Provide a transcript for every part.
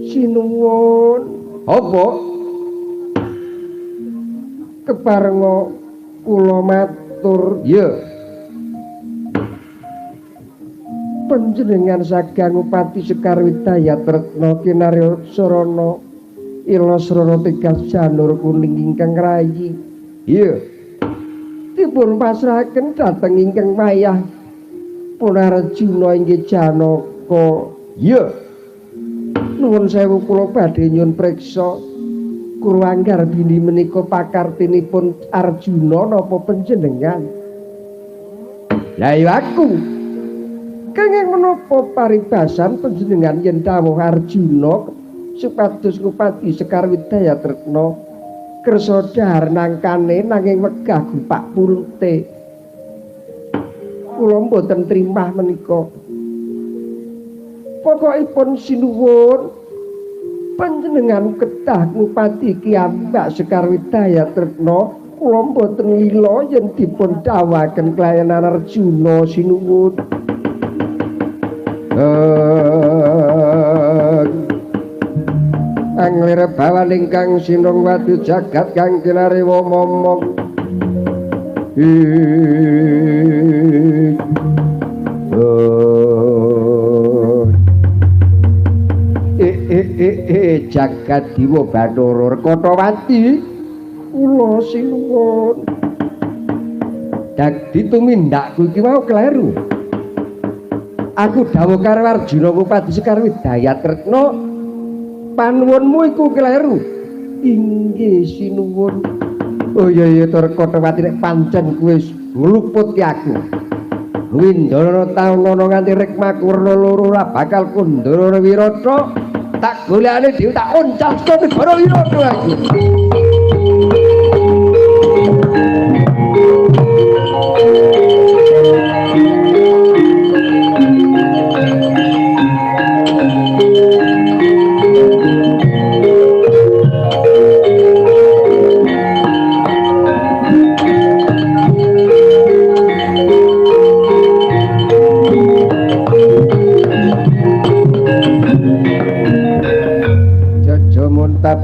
Sinuwun. Apa? Keparenga kula matur. Iya. Panjenengan sagang Ngupati Sekar Widayat Retna kinarya sarana ila srana tigas janur kuning ingkang rayi. Iya. Dipun pasrahaken dhateng ingkang wayah Punarjuna inggih Janaka. Iya. Nuwun sewu kula badhe nyuwun priksa Kurwanggar bini menika pakartinipun Arjuna napa panjenengan? Lah ya aku. Kenging menapa paribasan panjenengan yen dawuh Arjuna supados Ngupati Sekar Widayat Retna kersa dhahar nangkane nanging wegah gupak pulute. Kula mboten trimah menika. Pokokipun sinuwun panjenengan kedah ngupati kiyambak Sekar Widayat Retna kula mboten lila yen dipun dawuhaken kelayan Arjuna sinuwun. Anglir bawan ingkang sinung wadu jagat kang kinarewa momong. Jagat Dewa Bathara Rekatawati kula sinuwun. Dadi tumindakku iki mau kleru. Aku dawuh karo Arjuna Ngupati Sekar Widayat Retna panuwunmu iku kleru. Inggih sinuwun. Oh iya iya Rekatawati nek pancen kowe ngluputke aku. Windana taun ana nganti rikmaku werna loro ora bakal kundara wirata. Tak golekane dhewe tak oncal saka negara wirata aku.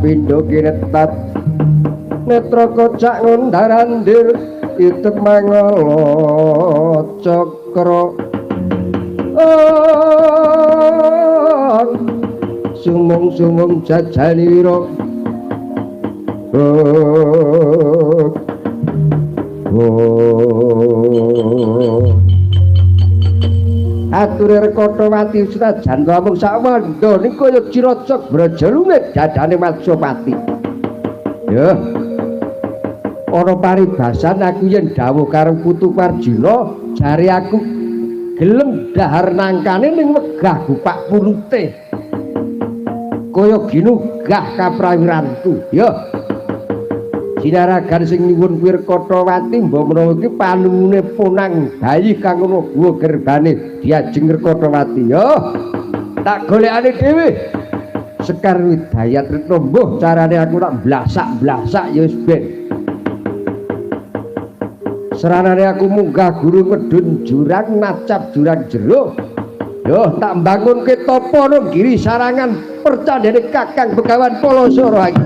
Pindho kinetap netra kocak ngundarandir itek mangala cakra sumung-sumung jajanira. Ature Rekatawati senajan namung sawanda niku kaya Ciracak Brajalungit dadane Matsapati. Ya. Ana paribasan aku yen dawuh karo Putu Arjuna jare aku gelem dahar nangkane ning wegah gupak pulute. Kaya ginugah kaprawiranku. Ya. Jinaragan sing nyuwun kuwi Rekatawati mbok menawa iki panuwune ponang bayi kang ana guwa gerbane diajeng Rekatawati. Yo tak golekane dhewe. Sekar Widayat Retna mbuh carane aku tak blasak-blasak ya wis ben. Seranane aku munggah guru medhun jurang nacap jurang jero. Yo tak mbangunke tapa nang giri sarangan percandhene Kakang Begawan Palasara iki.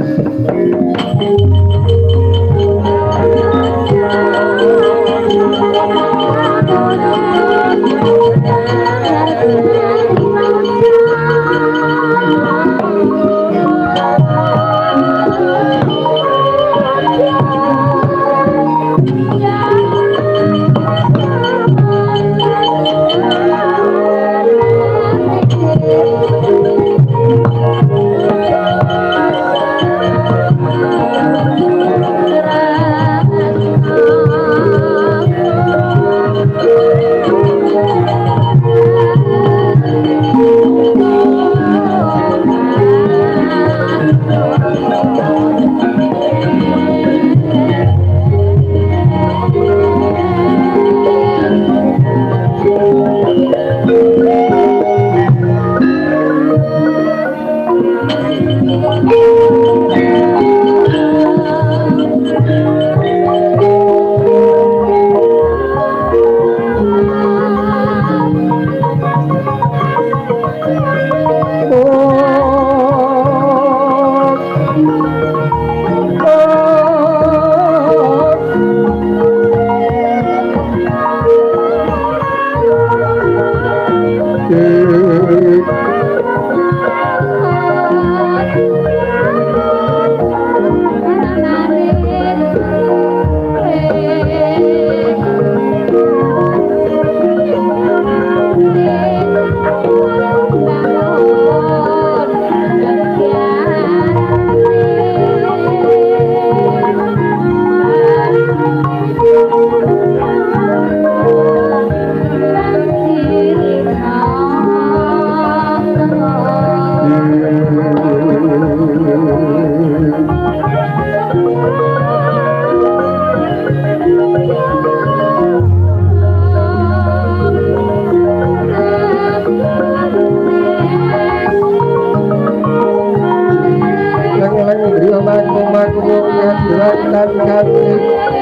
Oh. lan katik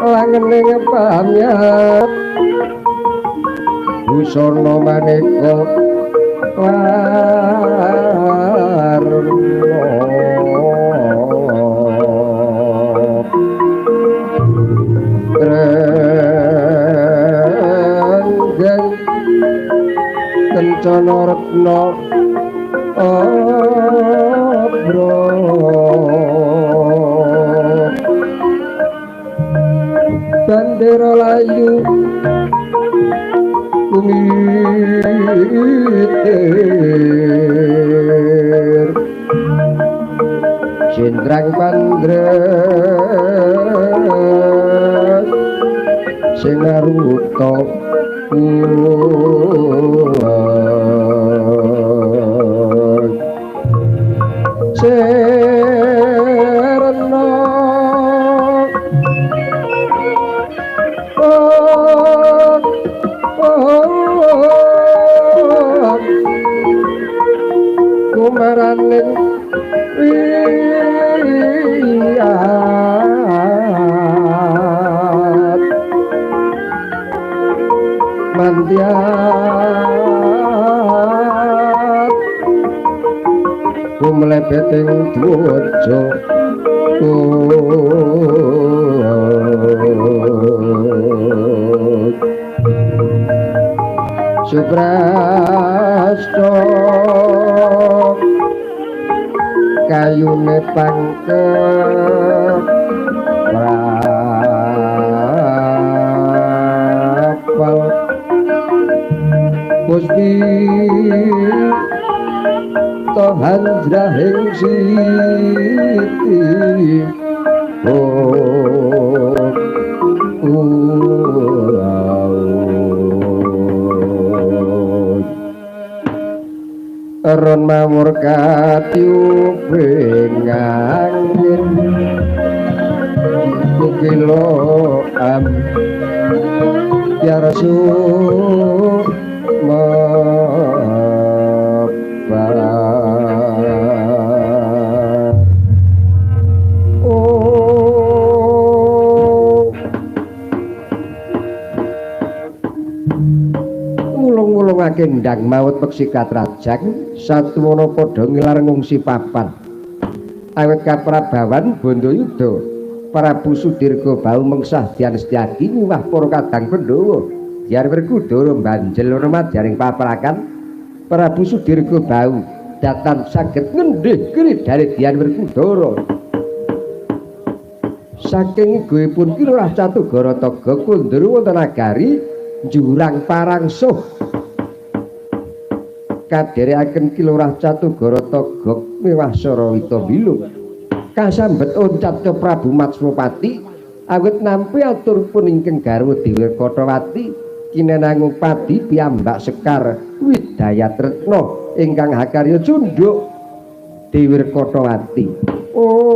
langening pamyat busana maneka warna renggeng kencana retna abra bandera layu kumitir jendrang pandres sing arupa serena kumaraning wiyat mantiat kumlebeting dwaja Suprasto kayune pangkep rapal Gusti tohandrahing siti Ron mawur katiuping angin kukilo am ya Rasul mulung-mulungake ndang maut peksi katrajang satuwana padha ngilar ngungsi papan awit kaprabawan Bandayuda Prabu Sudirga Bau mengsah Dian Setyaki miwah para kadang Pandhawa Dyar Werkudara banjel ana madyaring paprakan Prabu Sudirga Bau datan saged ngendih kridhane Dian Werkudara saking igoipun Ki Lurah Catugara Taga kundur wonten nagari Jurang Parangsuh kadherekaken Ki Lurah Catugara Taga miwah Sarawita Bilung kasambet oncat ke Prabu Matswapati awit nampi atur pun ingkang garwa Dewi Kotawati kinenangung padi piyambak Sekar Widayatretna ingkang hakarya cundhuk Dewi Kotawati. Oh